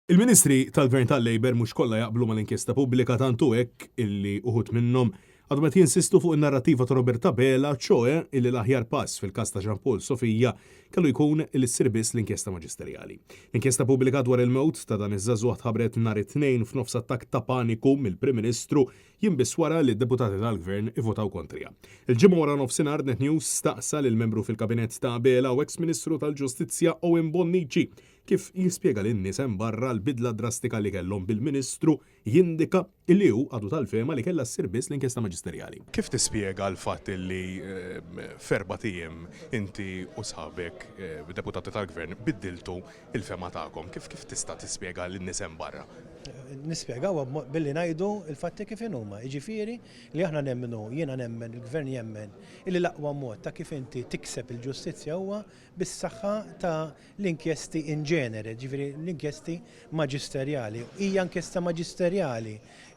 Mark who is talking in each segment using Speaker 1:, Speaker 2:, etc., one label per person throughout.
Speaker 1: Il-Ministri tal-Gvern tal-Labour mhux kollha jaqblu mal-inkjesta pubblika tant hu hekk illi uħud minnhom għadhom qed jinsistu fuq in-narrattiva ta' Robert Abela ċoe illi l-aħjar pass fil-każ ta' Jean Paul Sofia kellu jkun illi ssir biss l-inkjesta maġisterjali. L-inkjesta pubblika dwar il-mewt ta' dan iż-żagħżugħ tħabbret nhar it-Tnejn f'nofs attakk ta' paniku mill-Prim Ministru jiem biss wara li d-deputati tal-Gvern ivvotaw kontriha. Il-Ġimgħa waranofsinhar Net News staqsa lill-membru fil-Kabinett ta' Abela u eks Ministru tal-Ġustizzja Owen Bonnici Kif jispjega lin-nies hemm barra l-bidla drastika li kellhom bil-Ministru jindika illi hu għadu tal-fehma li kellha ssir biss l-inkjesta maġisterjali? Kif tispjega l-fatt illi f'erbat ijiem inti u sħabek deputati tal-Gvern biddiltu l-fehma tagħkom? Kif kif tista' tispjega lin-nies hemm barra?
Speaker 2: Nispjegawha billi ngħidu l-fatti kif inhuma, jiġifieri li aħna nemmnu, jiena nemmen, il-Gvern jemmen, illi l-aqwa mod ta' kif inti tikseb il-ġustizzja huwa bis-saħħa ta' l-inkjesti in genere, jiġifieri l-inkjesti maġisterjali. Hija inkjesta maġisterjali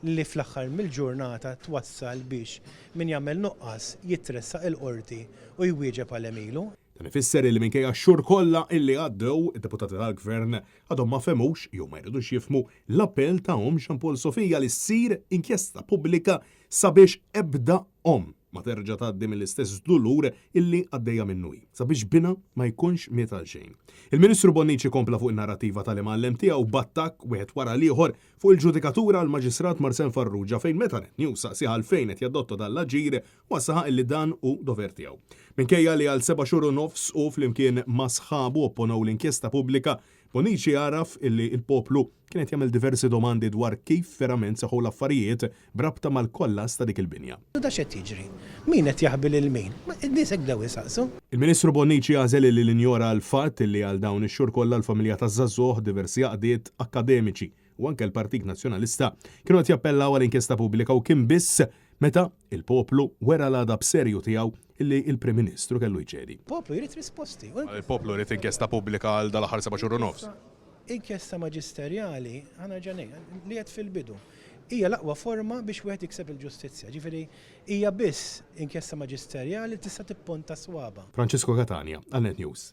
Speaker 2: li fl-aħħar mill-ġurnata twassal biex min jagħmel nuqqas jitressaq il-Qorti u jwieġeb għal għemilu.
Speaker 1: Dan ifisser illi minkejja x-xhur kollha illi għaddew, id-deputati tal-Gvern għadhom ma fehmux, jew ma jridux jifhmu, l-appell ta' omm Jean Paul Sofia li ssir inkjesta pubblika sabiex ebda omm ma terġa' tgħaddi mill-istess dulur illi għaddejja minnu hi, sabiex binha ma jkunx miet għalxejn. Il-Ministru Bonnici kompla fuq in-narrattiva tal-imgħallem tiegħu b'attakk wieħed wara l-ieħor fuq il-ġudikatura u l-Maġistrat Marcel Farrugia fejn meta Net News saqsieh għalfejn qed jadotta dan l-aġir huwa saħaq illi dan hu dover tiegħu. Minkejja li għal seba' xhur u nofs hu flimkien ma' sħabu opponew l-inkjesta pubblika, Bonnici għaraf illi l-poplu kien qed jagħmel diversi domandi dwar kif verament seħħu l-affarijiet b'rabta mal-kollass ta' dik il-binja.
Speaker 2: Da x'qed jiġri? Min qed jaħbi lil min? In-nies hekk bdew isaqsu.
Speaker 1: Il-Ministru Bonnici għażel illi l-injora l-fatt illi għal dawn ix-xhur kollha l-familja taż-żagħżugħ, diversi għaqdiet akkademiċi u anke l-Partit Nazzjonalista kienu qed jappellaw għal inkjesta pubblika u kien biss meta il-poplu wera l-għadab serju tiegħu illi l-Prim Ministru kellu jċedi.
Speaker 2: Il-poplu jrid risposti.
Speaker 1: Il-poplu jrid inkjesta pubblika għal dal-aħħar seba' xhur u nofs.
Speaker 2: Inkjesta maġisterjali, ħa nerġa' ngħid, li għedt fil-bidu, hija l-aqwa forma biex wieħed jikseb il-ġustizzja. Ġifieri hija biss inkjesta maġisterjali li tista' tipponta swaba'.
Speaker 1: Francesco Catania, għal Net News.